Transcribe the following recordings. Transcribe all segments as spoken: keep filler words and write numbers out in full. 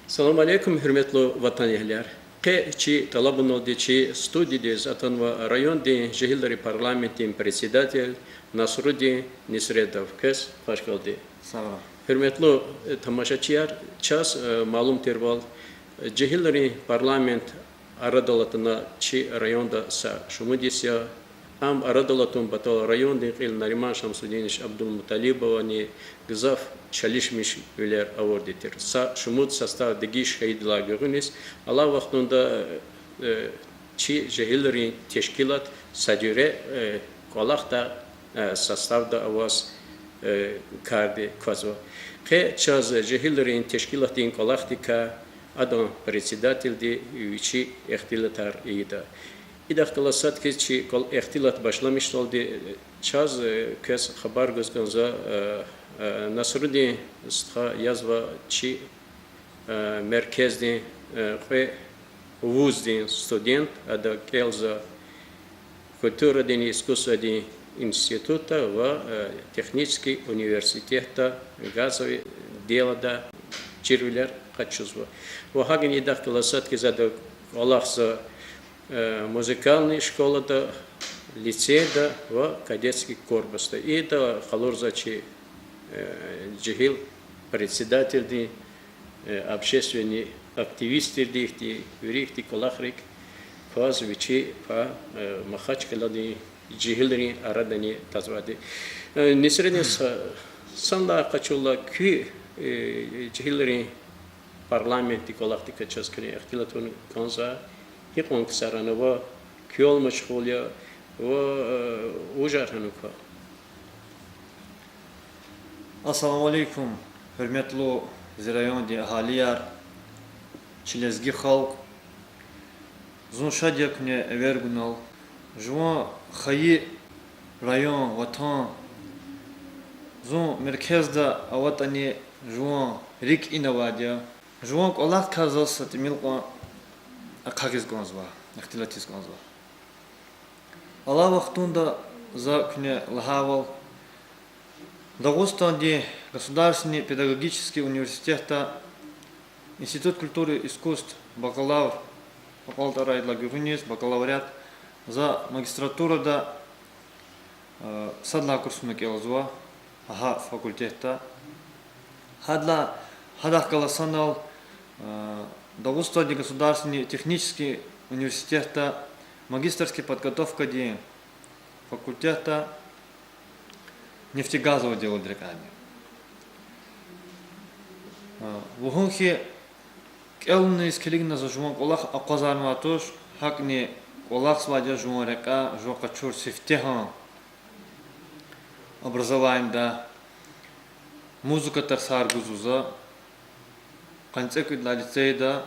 Салам алейкум, гьуьрметлу ватанэгьлияр! Къе чи тӀалабуналди чи студиядиз атанва райондин жегьилрин парламентдин председатель Насрудин Несредов. Квез хвашгелди. Гьуьрметлу тамашачияр, чаз малум тирвал, жегьилрин парламент арадал атана чи районда са шумуд йис я. Ам арадал атун патал райондин кьил Нариман Шамсудинович Абдулмуталибовани гзаф чалишмишвилер авурди тир. Са шумуд состав дегиш хьайидалай гуьгъуьниз, алай вахтунда чи жегьилрин тешкилат са жуьре кӀвалахда, составда аваз кардик квазва. Къе чаз жегьилрин тешкилатдин кӀвалахдикай адан председателди вичин ихтилатар ийида. Идахъ галаз сад хьиз чи кӀвал-, ихтилат башламишдалди чаз квез хабар гуз кӀанзава, Насрудин стха язва чи меркездин кьве вуздин студент, ада кӀелзава культурадин, искусствадин институтда ва технический университетда газовый делода чирвилер къачузва. Ва гьакӀни идахъ галаз сад хьиз ада кӀвалахзава музыкальный школада, лицейда ва кадетский корпусда. Ида къалурзава чи жегьил председателдин общественный активист тирди, ихьтин вири ихьтин кӀвалахрик кваз вичи ква Махачкъаладин жегьилрин арадани тазвайди. Несредин стха, санлай къачурла, куь жегьилрин парламентдин кӀвалахдикай чаз куьне ихтилат авун кӀанзавай, гьикьван ксарани ава, куьн машгъул я ва вужар хьанва квай? Ассаламу алейкум, гьуьрметлу зи райондин агьалияр, чи лезги халкь! Зун шад я куьне эвер гунал. Жуван хайи район, ватан зун меркезда аватӀани, жуван рикӀ ина авайди я. Жуван кӀвалахдикай заз са тӀимил кьван ахъайиз кӀанзава, ихтилатиз кӀанзава. Алай вахтунда за куьне лагьайвал, Дагъустандин государственный педагогический университетда Институт культуры и искусств бакалавр акьалтӀарайдалай гуьгъуьниз, бакалавриат, за магистратурада сад лагьай курсуна кӀелзава гьа факультетда. Гьадалай, гьадахъ галаз санал, Дагъустандин государственный технический университетда магистерский подготовкадин факультетда нефтегазовое делоди рекьяйни. Лугьун хьи, кӀелунин йис килигна за жуван кӀвалах акъвазарнавай туш, гьакӀни кӀвалахзавайди я жуван рекьяй, жуван къачур сифтегьан образованида, музыка тарсар гузва за, къанни цӀекӀуьд лагьай лицейда,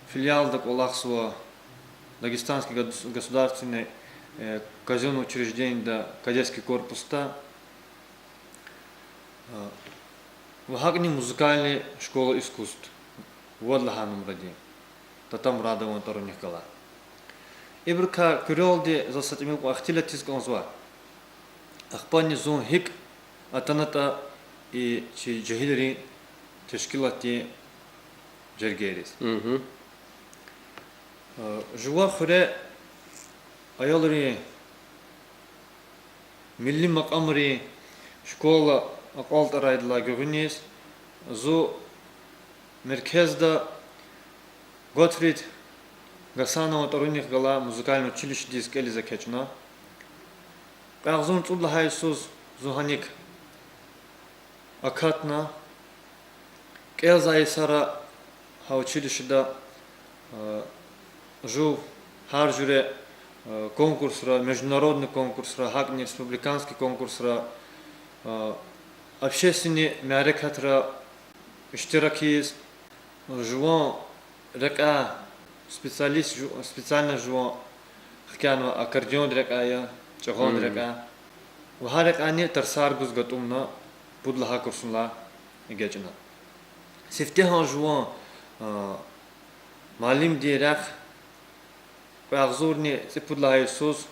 филиалда кӀвалахзава Дагестанский госу-, государственный казённый учреждениеда кадетский корпусда, ва гьакӀни музыкальный школа искусств, вад лагьай нумрадин, Татамурадован тӀварунихъ галай. Ибурукай куьрелди заз са тӀимил кьван ихтилатиз кӀанзава. Ахпани зун гьикӀ атанатӀа и чи жегьилрин тешкилатдин жергейриз. Жуван хуьре аялрин милли макьамрин школа акьалтӀарайдалай гуьгъуьниз, зун меркезда Готфрид Гасанован тӀварунихъ галай музыкальный училищедиз кӀелиз экечӀна. Кьве агъзурни цӀуд лагьай йисуз зун гьаник акатна. КӀелзавай йисара гьа училищеда жув гьар жуьре конкурсра, международный конкурсра, гьакӀни республиканский конкурсра, общественный мярекатра иштирак ийиз, жуван рекьяй специалист, жу-, специальность жуван хкянава аккордеон рекьяй я, чӀагъан рекьяй. Ва гьа рекьяйни тарсар гуз гатӀумна, пуд лагьай курсунилай эгечӀна. Сифтегьан жуван муаллимдин рехъ кьве агъзурни цӀипуд лагьай йисуз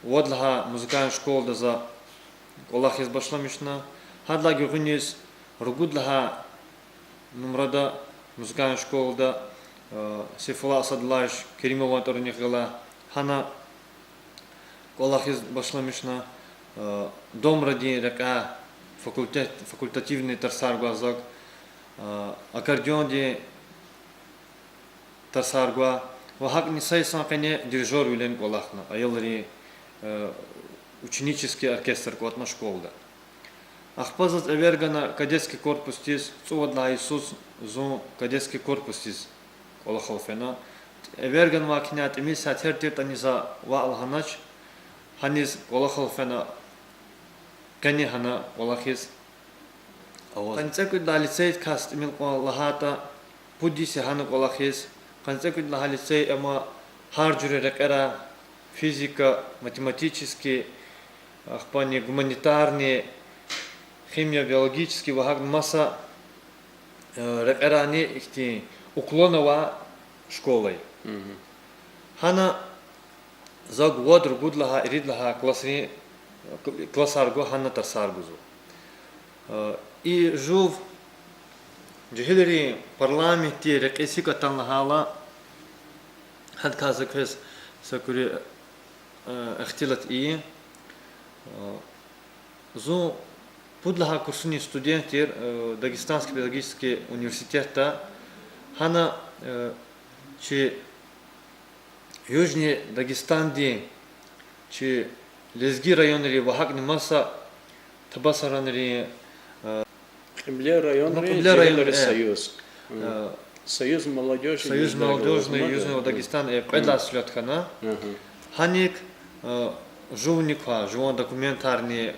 вад лагьай музыкальный школада за кӀвалахиз башламишна. Гьадалай гуьгъуьниз ругуд лагьай нумрада музыкальный школада, э, Сейфулла Асадуллаевич Керимован тӀварунихъ галай, гьана кӀвалахиз башламишна, э, домрадин рекьяй факультет, факультативный тарсар гвай зак, э, аккордеондин тарсар гвай ва гьакӀни са йисан къене дирижёрвилин кӀвалахна, аялрин, э, ученический оркестр кӀватӀна школада. Ахпа заз эвер гана кадетский корпусдиз, цӀувад лагьай йисуз зун кадетский корпусдиз кӀвалахал фена. Эвер ганвай кьиляй тӀимил сятер тиртӀани за ваъ лагьанач, гьаниз кӀвалахал фена, къени гьана кӀвалахиз ава. Къанни цӀекӀуьд лагьай лицейдикай са тӀимил кьван лагьайтӀа, пуд йис я гьана кӀвалахиз. Къанни цӀекӀуьд лагьай лицей ама гьар жуьре рекьерай, физика, математический, ахпани гуманитарный, химия, биологический ва гьакӀни маса, э, рекьерайни ихьтин уклон авай школа я. Гьана зак вад, ругуд лагьай, ирид лагьай классрин, классар гва, гьана тарсар гузва. Э, и жув жегьилрин парламентдин рекьиз гьикӀ атана лагьайла, гьадакай за квез са куьруь, э, ихтилат ийин. Э, зун пуд лагьай курсунин студент тир, э, Дагестанский педагогический университетда. Гьана, э, чи Южный Дагестандин чи лезги районрин ва гьакӀни маса табасаранрин, э, Кьибле районрин, Кьибле районрин жегьилрин, э, союз. Союз молодёжи Южного Дагестана, э, кьвед лагьай слёт хьана. Гьаник, э, жувни квай, жуван документарни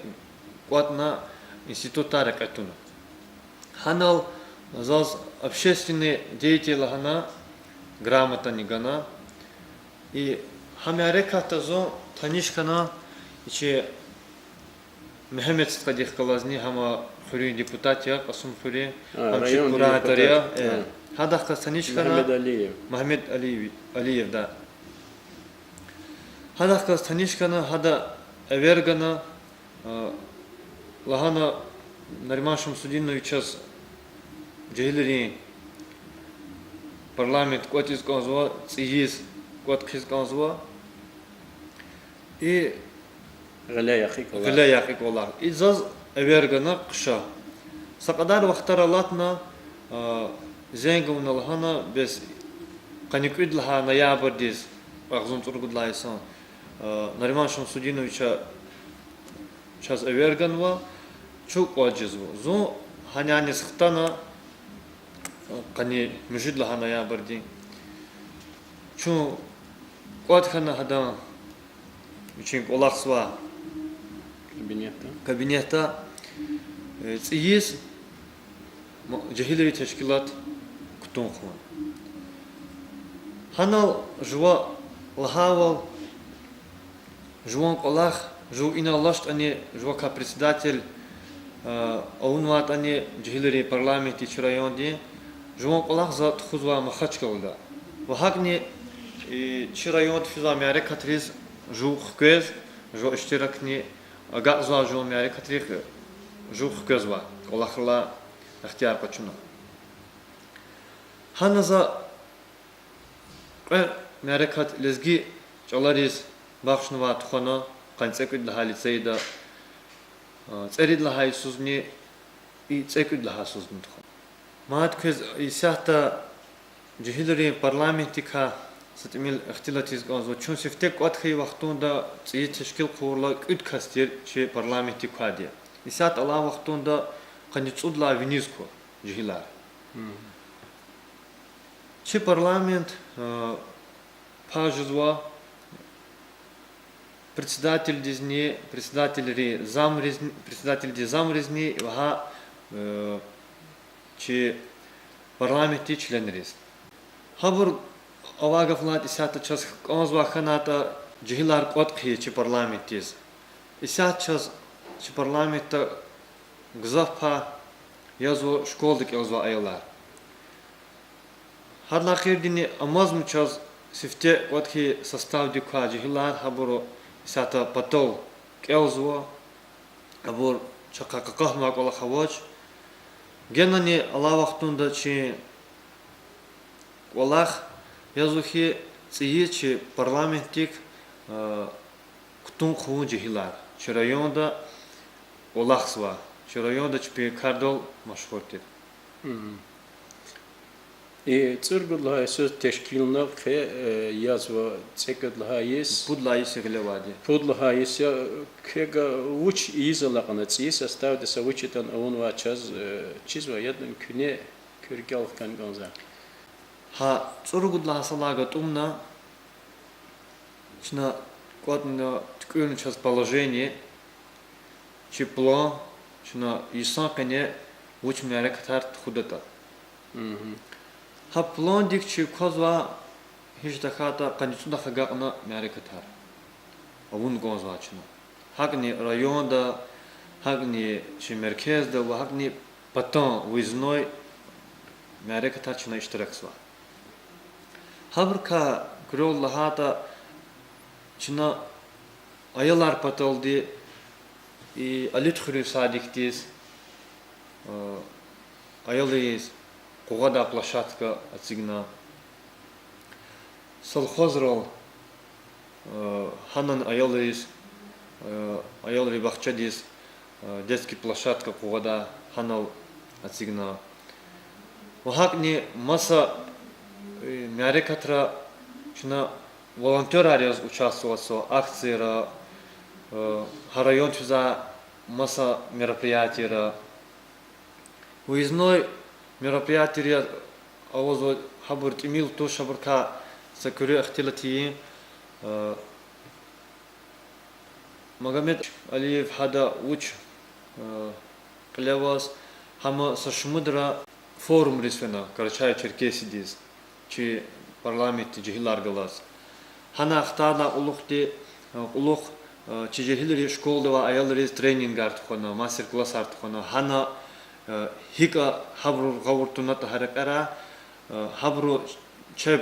кӀватӀна, институтдай рекье туна. Гьанал заз общественный деятель лагьана грамотани гана. И гьа мярекатда зун таниш хьана чи Мегьамед стхадихъ галазни, гьам хуьруьн депутат я, Кьасумхуьруьн, гьам чи куратор я. Гьадахъ галаз таниш хьана. Мегьамед Алиев. Мегьамед Алиев, Алиев, да. Гьадахъ галаз таниш хьана, гьада эвер гана, лагьана: Нариман Шамсудиновичаз жегьилрин парламент кӀватӀиз кӀанзава, цӀийиз кӀватӀ хъийиз кӀанзава. И гъиле яхъ и кӀвалах. Гъиле яхъ и кӀвалах. И заз эвер гана хъша. Са кьадар вахтар алатна, зенг авуна, лагьана: бес къанни кӀуьд лагьай ноябрдиз, агъзурни цӀуругуд лагьай йисан, Нариман Шамсудиновича чаз эвер ганва, чун кӀватӀ жезва. Зун гьаниз хтана, къанни муьжуьд лагьай ноябрдин. Чун кӀватӀ хьана гьадан вичин кӀвалахзавай кабинетда, цӀийиз жегьилрин тешкилат кутун хъувуна. Гьанал жува лагьайвал, жуван кӀвалах, жув инал алачтӀани, жувакай председатель авунвайтӀани жегьилрин парламентдин чи райондин, жуван кӀвалах за тухузвай Махачкъалада. Ва гьакӀни чи районда физвай мярекатриз жув хквез, жува иштиракни, агакьзавай жуван мярекатрихъ жув хквезвай кӀвалахрилай ихтияр къачуна. Гьана за кьве мярекат лезги чӀалариз бахшнавай тухвана, къанни цӀекӀуьд лагьай лицейда, цӀерид лагьай йисузни, и цӀекӀуьд лагьай йисузни тухвана. Мад квез исятда жегьилрин парламентдикай са тӀимил ихтилат ийиз кӀанзава. Чун сифте кӀватӀ хьайи вахтунда цӀийи тешкил хъувурла кӀуьд кас тир чи парламентдик квайди. Исятда алай вахтунда къанни цӀуд лагьай виниз ква жегьилар. Чи парламент пай жезва председательдизни, председательрин замризни, председательдин замризни ва гьа чи парламентдин членриз. Гьабур, авай гаф лагьайтӀа, исятда чаз кӀанзавай хьанайтӀа жегьилар кӀватӀ хъийиз чи парламентдиз. Исятда чаз чи парламентда гзаф пай язва школада кӀелзавай аялар. Гьадалай гъейри амазма чаз сифте кӀватӀ хьайи составдик квай жегьилар, гьабуру исятда патал кӀелзава, абур чахъай къакъатнавай кӀвалах авач. Генани алай вахтунда чи КӀвалах язва хьи, цӀийиз чи парламентдик кутун хъувун жегьилар чи районда кӀвалахзава. Чи районда чпин кардал машгьур тир. И цӀуругуд лагьай йисуз тешкилна, къе язва цӀекӀуьд лагьай йис, пуд лагьай йис гъиле авайди, пуд лагьай йис я. Квевай вуч ийиз алакьна, цӀийи составда са вуч ятӀани авунвай чаз чизва, яда куьне куь рикӀел хкана кӀанзава? Гьа цӀуругуд лагьай йисалай гатӀумна чна кӀватӀна, туькӀуьрна чаз положение, чи план, чна йисан къене вуч мярекатар тухудатӀа. Гьа пландик чи квазва, гьич тахьайтӀа къанни цӀудахъ агакьна мярекатар авун кӀанзавай чна. ГьакӀни районда, гьакӀни чи меркезда ва гьакӀни патан выездной мярекатар чна иштиракзава. Гьабурукай куьрелди лагьайтӀа, чна аялар паталди и Алидхуьруьн садикдиз, аялриз къугъвадай площадка эцигна. Совхозрал, гьанани аялриз, аялрин бахчадиз детский площадка къугъвадай, гьанал эцигна. Ва гьакӀни маса мярекатра чна волонтёрар яз участвоватзава акцияра, гьа райондиз физвай маса мероприятиера. Выездной мероприятияр авазва, гьабур тӀимил туш, гьабурукай са куьруь ихтилат ийин. Магомед Алиев гьада вуч кьиле аваз, гьам са шумудра форумриз фена Карачаево-Черкесиядиз, чи парламентдин жегьилар галаз. Гьана ахтардай кьулухъди, кьулухъ чи жегьилри школадай авай аялриз тренингар тухвана, мастер-классар тухвана, гьана гьикӀ гьабуру гъавурда тунатӀа гьа рекьера, гьабуру чеб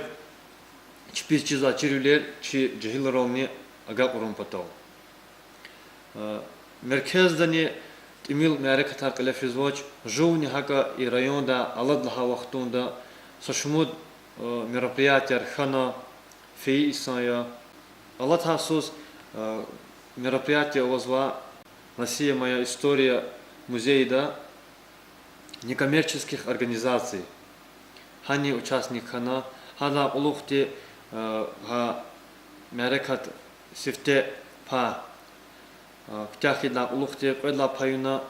чпиз чизвай чирвилер чи жегьилрални агакьарун патал. Меркездани тӀимил мярекатар кьиле физвач, жувни гьакӀа и районда алад лагьай вахтунда са шумуд мероприятияр хьана, фейи инсан я. Алатай йисуз мероприятие авазва Россия, моя история музейда некоммерческих организаций. Гьана участник хьана, гьадан кьулухъди гьа мярекат сифте пай куьтягь хьайидан кьулухъди кьвед лагьай паюна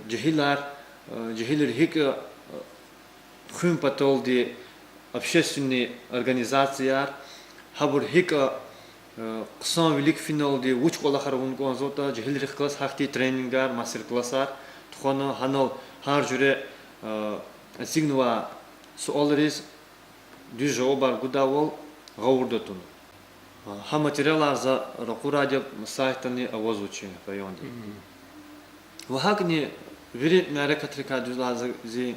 жегьилар, жегьилри гьикӀ хуьн паталди общественный организацияр, гьабур гьикӀ хъсан вилик финалди вуч кӀвалахар авун кӀанзаватӀа, жегьилрихъ галаз гьахьтин тренингар, мастер-классар тухвана, гьанал гьар жуьре эцигнавай суалриз дуьз жавабар гудайвал гъавурда туна. Гьа материалар за ракъурайди я, сайтдани авазва чи райондин. Ва гьакӀни вири мярекатрикай дуьз лагьайтӀа зи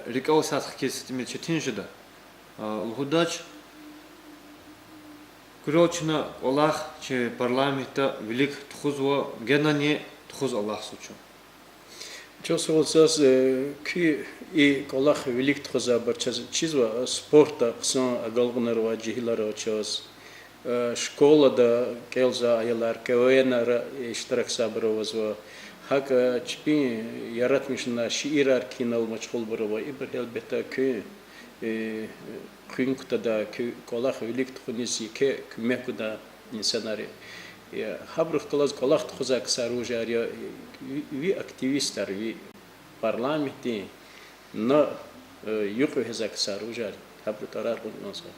рикӀел сад хкиз тӀимил четин жеда. Лугьудач, куьрелди чна кӀвалах чи парламентда вилик тухузва, генани тухуз алахъзава чун. Чан сагъ хьуй, заз куь и кӀвалах вилик тухузвайбур чаз чизва, спортда хъсан агалкьунар авай жегьилар ава чаз, школада кӀелзавай аялар, КВН-ра иштиракзавайбур авазва, гьакӀ чпин яратмишунай шиирар кхьинал машгъулбур ава. Ибур гьелбетда куьн хуьн кутадай, куь кӀвалах вилик тухуниз еке куьмек гудай инсанар я. Гьабурухъ галаз кӀвалах тухузвай ксар вужар я, ви, ви активистар, ви парламентдин на юкь вегьезвай ксар вужар я, гьабуру тӀварар кьун кӀанзава.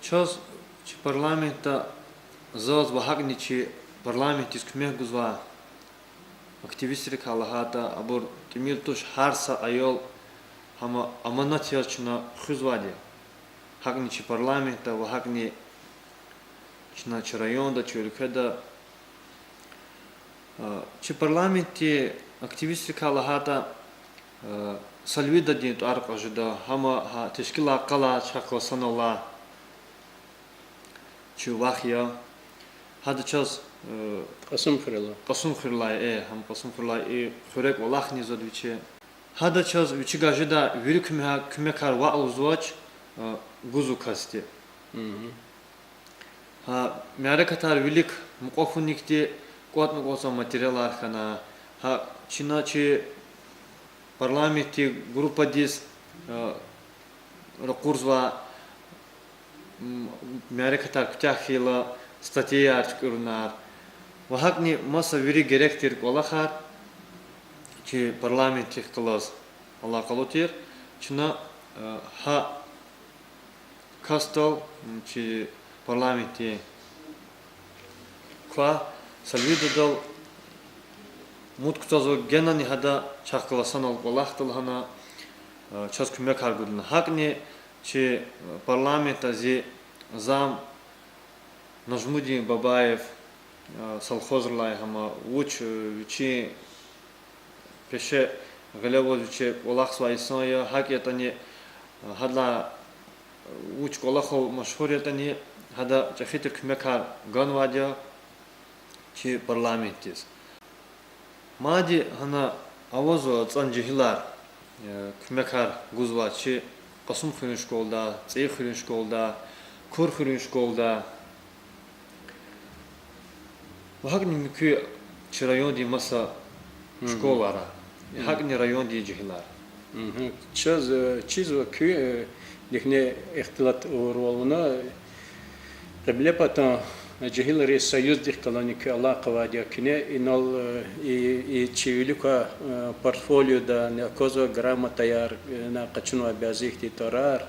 Чаз чи парламентда, заз ва гьакӀни чи парламентдиз куьмек гузвай активистрикай лагьайтӀа, абур тӀимил туш, гьар са аял гьам аманат яз чна хуьзвайди я. ГьакӀни чи парламентда ва гьакӀни чна чи районда, чи уьлкведа. Чи парламентдин активистрикай лагьайтӀа, Сальвидадин тӀвар кьаз жеда, гьам гьа тешкилай къалай чахъ галаз санал алай чи вах я. Гьада чаз Кьасумхуьрелай, Кьасумхуьрелай, э, гьам Кьасумхуьрелай и хуьре кӀвалахни зад вичи. Гьада чаз вичи гажедай вири куьмек-, куьмекар ваъ лугьузвач, гузва касди. Гьа мярекатар вилик мукьва хьуникди кӀватӀна кӀватӀзавай материалар хьана, гьа чна чи парламентдин группадиз ракъурзавай мярекатар куьтягь хьайила, статьяяр туькӀуьрунар ва гьакӀни маса вири герек тир кӀвалахар чи парламентдихъ галаз алакъалу тир. Чна гьа касдал, чи парламентдин ква Сальвидадал муд кутазва генани гьада чахъ галаз санал кӀвалахда лагьана, чаз куьмекар гуда лагьана. ГьакӀни чи парламентда зи зам Нажмудин Бабаев, совхозрилай гьам, вуч вичин пеше гъиле аваз вичи кӀвалахзавай инсан я, гьакӀ ятӀани, гьадалай вуч кӀвалахал машгьур ятӀани, гьада чӀехи тир куьмекар ганвайди я чи парламентдиз. Мад гьана авазва ацӀан жегьилар куьмекар гузвай чи Кьасумхуьруьн школада, ЦӀийи хуьруьн школада, Курхуьруьн школада. Ва гьакӀни муькуь чи райондин маса школара, гьакӀни райондин жегьилар. Чаз чизва куь дихьни ихтилат авурвал вуна, Кьиблепатан жегьилрин союздихъ галазни куь алакъа авайди я, куьне инал, и, и чи вилик квай портфолиодани аквазва грамотаяр, на къачунвай бязи ихьтин тӀварар,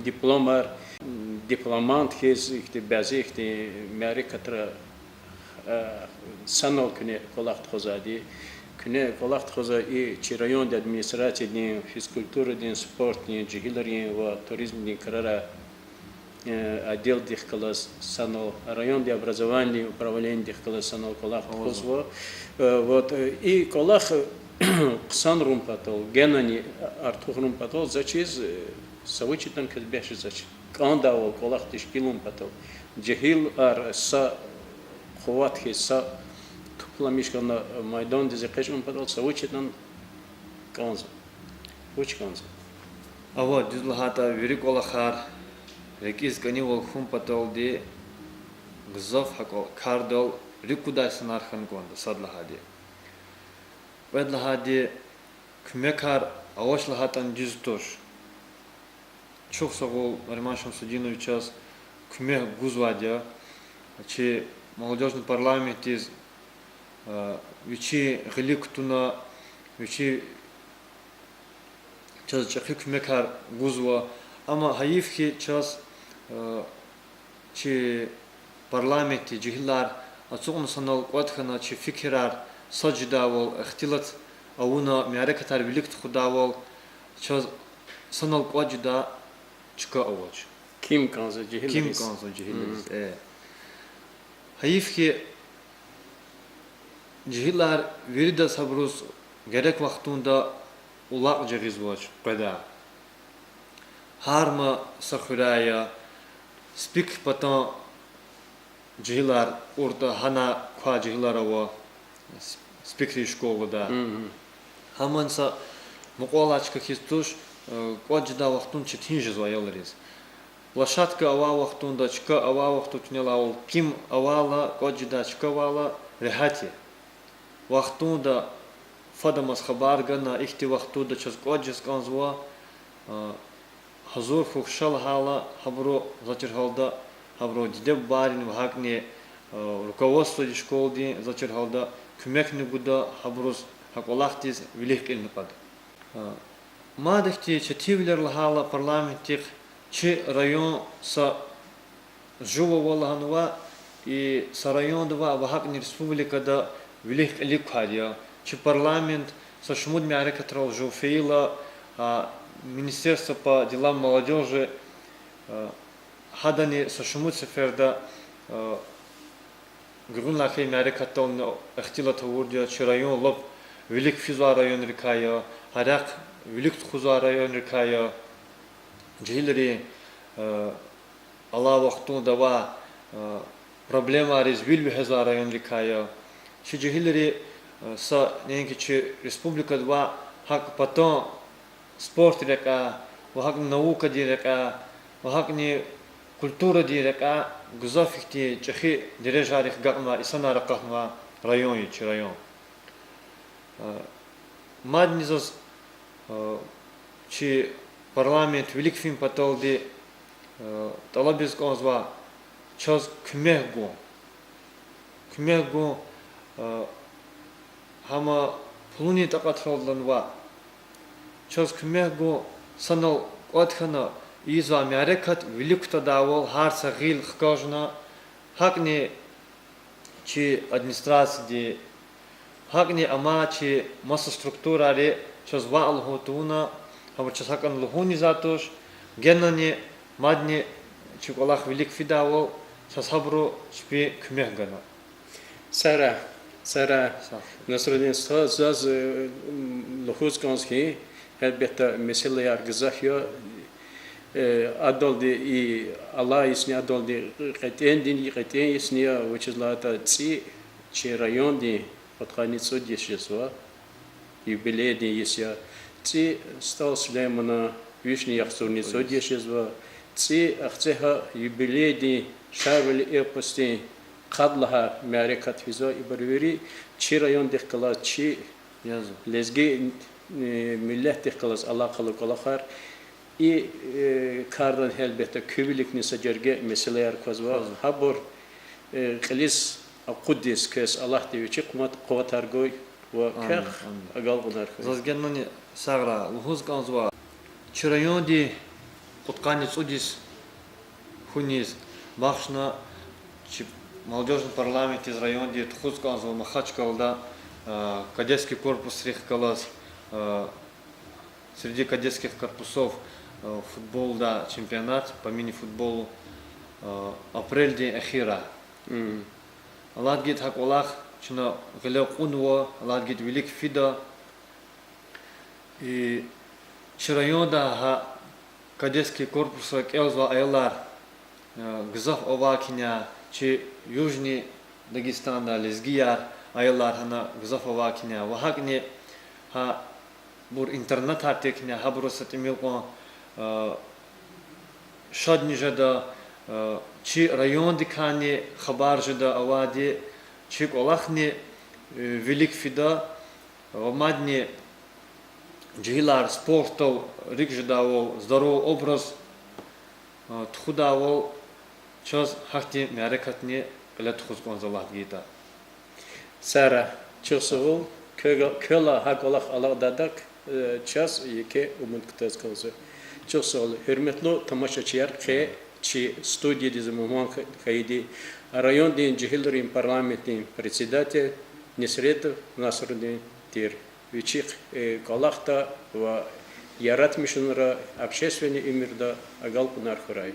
дипломар, дипломант хьиз ихьтин бязи ихьтин мярекатра санал куьне кӀвалах тухузвайди. Куьне кӀвалах тухузва и чи райондин администрациядин, физкультурадин, спортдин, жегьилрин ва туризмдин крара отделдихъ галаз санал, райондин образованидин управленидихъ галаз санал кӀвалах тухузва. Вот, и кӀвалах хъсанарун патал, генани артухарун патал за чиз са вуч ятӀани квез бес жезвач. КӀандайвал кӀвалах тешкилун патал, жегьилар са къуват хьиз, са тупламиш хьана майдандиз экъечӀун патал са вуч ятӀани кӀанзава. Вуч кӀанзава? Ава, дуьз лагьайтӀа, вири кӀвалахар рикӀиз кӀанивал хьун паталди гзаф гьа кардал рикӀ кудай инсанар хьана кӀанда, сад лагьайди. Кьвед лагьайди, куьмекар авач лагьайтӀани дуьз туш. Чухсагъул, Нариман Шамсудинович, чаз куьмек гузвайди я. Чи молодёжный парламентдиз вичин гъилик кутуна, вичи чаз чӀехи куьмекар гузва. Амма гьайиф хьи, чаз чи парламентдин жегьилар ацукьна санал кӀватӀ хьана, чи фикирар сад жедайвал ихтилат авуна, мярекатар вилик тухудайвал, чаз санал кӀватӀ жедай чка авач. Ким кӀанзава жегьилриз. Ким кӀанзава жегьилриз, э. Гьайиф хьи, жегьилар виридаз гьабуруз герек вахтунда улакь жагъизвач къведай. Гьар ма са хуьряй я, СПиК патан жегьилар кӀуртӀа, гьана квай жегьилар ава СПиКрин школада. Гьамни са мукьвал алай чка хьиз туш, кӀватӀ жедай вахтунда четин жезва аялриз. Площадка авай вахтунда, чка авай вахтунда, тунелайвал ким авайла, кӀватӀ жедай чка авайла регьят я. Вахтунда фадамаз хабар гана, ихьтин вахтунда чаз кӀватӀ жез кӀанзава, гьазур хьухь ша лагьайла, гьабуру, за чир гьалда, гьабуру диде-бубайрин ва гьакӀни руководстводин, школадин, за чир гьалда, куьмекни гуда, гьабуруз гьа кӀвалахдиз вилик кьилни кьада. Мад ихьтин четинвилер лагьайла парламентдихъ, чи район са жув ава лагьанва, и са районда ва, ва гьакӀни республикада вилик кьилик квайди я. Чи парламент са шумуд мярекатрал жув фейила, Министерство по делам молодёжи гьадани са шумуд сеферда гуьгъуьнлай хьайи мярекатдални ихтилат авурди я, чи район лап вилик физвай районрикай я, гьаряхъ вилик тухузвай районрикай я, жегьилрин алай вахтунда авай проблемайриз вил вегьезвай районрикай я. Чи жегьилри са, неинки чи республикада авай ГьакӀ патан спорт рекьяй, ва гьакӀни наукадин рекьяй, ва гьакӀни культурадин рекьяй гзаф ихьтин чӀехи дережайрихъ агакьнавай инсанар акъатнавай район я чи район. Мадни заз чи парламент вилик фин паталди тӀалабиз кӀанзава чаз куьмек гун. Куьмек гун, гьама пулунин такьатралди ваъ. Чаз куьмек гун, санал кӀватӀ хьана ийизвай мярекат вилик кутадайвал гьар са гъил хкажна, гьакӀни чи администрацияди, гьакӀни амай чи маса структурайри чаз ваъ лугьун тавуна, гьабур чаз гьакӀан лугьуниз туш, генани мадни чи кӀвалах вилик фидайвал чаз гьабуру чпи куьмек гана. Сара, Сара, Насрудин стха, заз лугьуз кӀанзава хьи, гьелбетда, месэлаяр гзаф я, адалди и алай йисни, адалди кьетӀендин, кьетӀен йисни я, вучиз лагьайтӀа цӀи чи райондин кьудкъанни цӀуд йис жезва, юбилейдин йис я. ЦӀи СтӀал Сулейманан вишни яхцӀурни цӀуд йис жезва. ЦӀи Ахцегьан юбилейдин, Шарвили эпосдин къад лагьай мярекат физва. Ибур вири чи райондихъ галаз, чи лезги миллетдихъ галаз алакъалу кӀвалахар. И кардан гьелбетда куь виликни са жерге месэлаяр квазва. Гьабур кьилиз акъудиз квез Аллагьди вичи къуват, къуватар гуй ва квехъ агалкьунар хьуй. Заз генани сагърай лугьуз кӀанзава. Чи районди кьудкъанни цӀуд йис хьуниз бахшна чи молодёжный парламентдиз районди тухуз кӀанзава Махачкъалада кадетский корпусрихъ галаз, среди кадетских корпусов футболда чемпионат по мини-футболу апрелдин эхирай. Аллагьди гайитӀа гьа кӀвалах чна гъиле кьунва, Аллагьди гайитӀа вилик фида. И чи районда гьа кадетский корпусра кӀелзавай аялар гзаф авай хьиняй, чи Южный Дагестанда лезгияр, аялар гьана гзаф авай хьиняй. Ва гьакӀни гьабур интернатар текна, гьабуруз са тӀимил кьван шадни жеда, чи райондикайни хабар жеда авайди, чи кӀвалахни вилик фида, ва мадни жегьилар спортдал рикӀ жедайвал, здоровый образ тухудайвал чаз гьахьтин мярекатни кьиле тухуз кӀанзава Аллагьди гайитӀа. Сара, чухсагъул, квела гьа кӀвалах алакьдайдак чаз еке умуд кутаз кӀанзава. Чухсагъул, гьуьрметлу тамашачияр, къе чи студиядиз мугьман хьайиди райондин жегьилрин парламентдин председатель Несретов Насрудин тир. Вичихъ кӀвалахда ва яратмишунра общественный уьмуьрда агалкьунар хьурай.